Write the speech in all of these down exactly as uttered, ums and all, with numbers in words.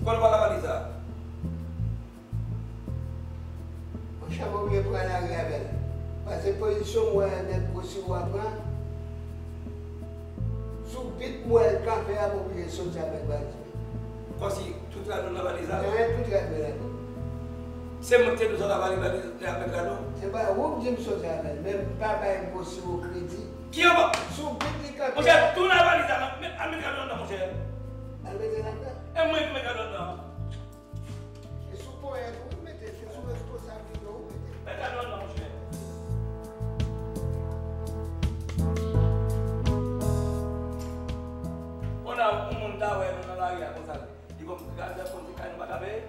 Kòman w pral nan valiz la? Monchè, m oblije pran lari avè l. Paske pozisyon m wè nèg gwo siwo a pran, sou bit m wè l kanpe a, m oblije soti avèk valiz mwen. Kòmsi tout rad ou nan valiz la? Wi, tout rad mwen ladan. Se mwen ki te di w sot avèk valiz avèk rad ou? Se pa ou k di m soti avè l, men m pa bay gwo siwo kredi. Ki anba? Sou bit li kanpe. Monchè, tounen valiz la, al met rad ou anndan, monchè. Al mete ladan. E mwen ki met rad ou anndan. Se sou ponyèt ou mete, se sou responsablite ou mete. Mete rad ou anndan, monchè. Kounye a, yon moun ta wè nou nan lari a konsa. Li bon, gade konn se kay nou pa ka peye.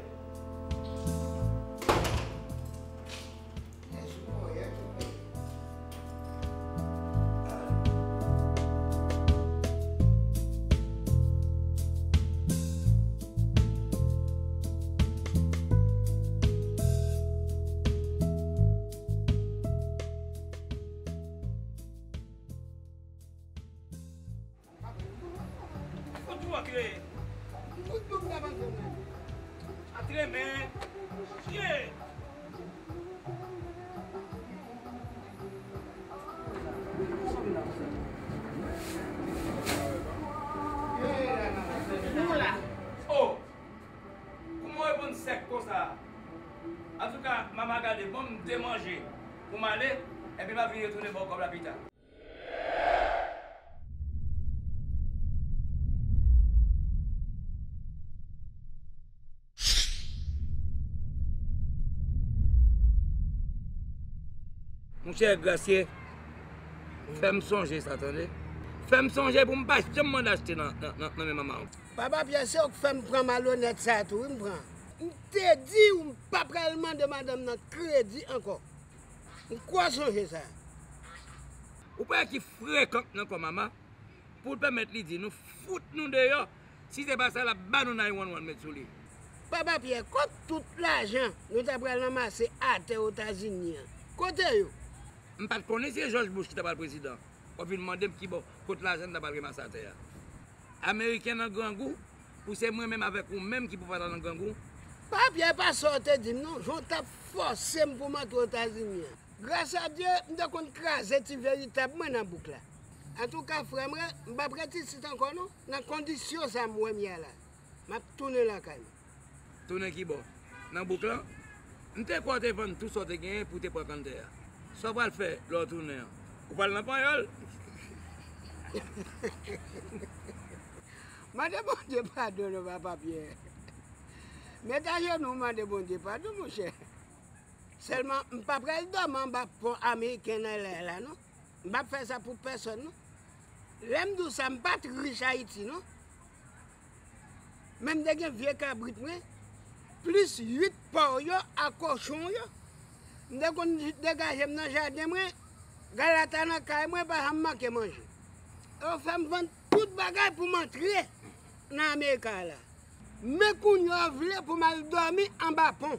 Fò tou antre. Antre men. Ye. Oh. Kouman w reponn sèk konsa? Antouka, mama gade, ban m de manje pou m ale, epi m ap vin retounen ba w kòb la pita. Monchè Grasye, fè m sonje sa, tande. Fè m sonje pou m pa janm mande achte nan, nan, nan, nan men manman w. Papa Pyè, se ou k fè m pran malonèt sa a tou, wi, m pran. M te di w m pa pral mande madanm nan kredi ankò. M kwè w sonje sa. Ou pa wè ki frekan k nan kò mama pou l pèmèt li di nou fout nou deyò, si se pa sa l ap ba nou nine one one met sou li. Papa Pyè, kot tout lajan nou ta pral ranmase atè Etazini an? Kote yo? M pa t konnen se Jòj Bush ki ta pral prezidan. W ap vin mande m kibò, kot lajan n ta pral ranmase atè a. Ameriken nan grangou, pou se mwen menm avèk ou menm ki pou pa ta nan grangou. Papa Pyè, pa sa w te di m non, jan w t ap fòse m pou m antre Etazini an. Gras a Dye, m te konn kraze ti veritab mwen nan bouk la. Antouka, frè mwen, m p ap ret isit ankò non, nan kondisyon sa m wè m ye a la. M ap tounen lakay mwen. Tounen kibò? Nan bouk lan? M te kwè w te vann tou sa w te genyen pou w te pran kanntè a. Sa w pral fè lè w tounen an? Ou pral nan panyòl? Mande Bondye padon non, papa Pyè. Met ajenou w mande Bondye padon, monchè. Sèlman, m pa pral dòmi anba pon ameriken nan L A la non. M p ap fè sa pou pèsonn non. Lè m di w sa, m pa t rich Ayiti non. Men m te gen vye kabrit mwen, plis uit pò yo ak kochon yo. M te konn degaje m nan jaden mwen, galata nan kay mwen, pa janm manke manje. Yo fè m vann tout bagay pou m antre nan Amerik la. Men kounye a yo vle pou m al dòmi anba pon.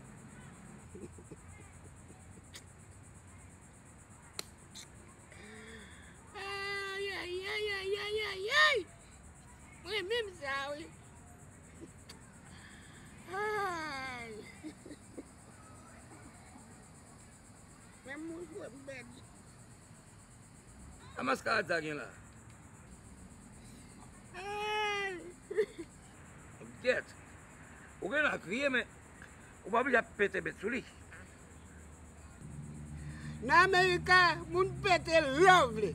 Ay, ay, ay, ay, ay, ay, ay. Mwen menm sa, wi. Ay. Men moun jwe m pèdi. A maskarad sa gen la? Ay. Gyèt. Ou gen la kriye, men ou pa oblije ap pete bet sou li. Nan Amerika, moun pete lè yo vle.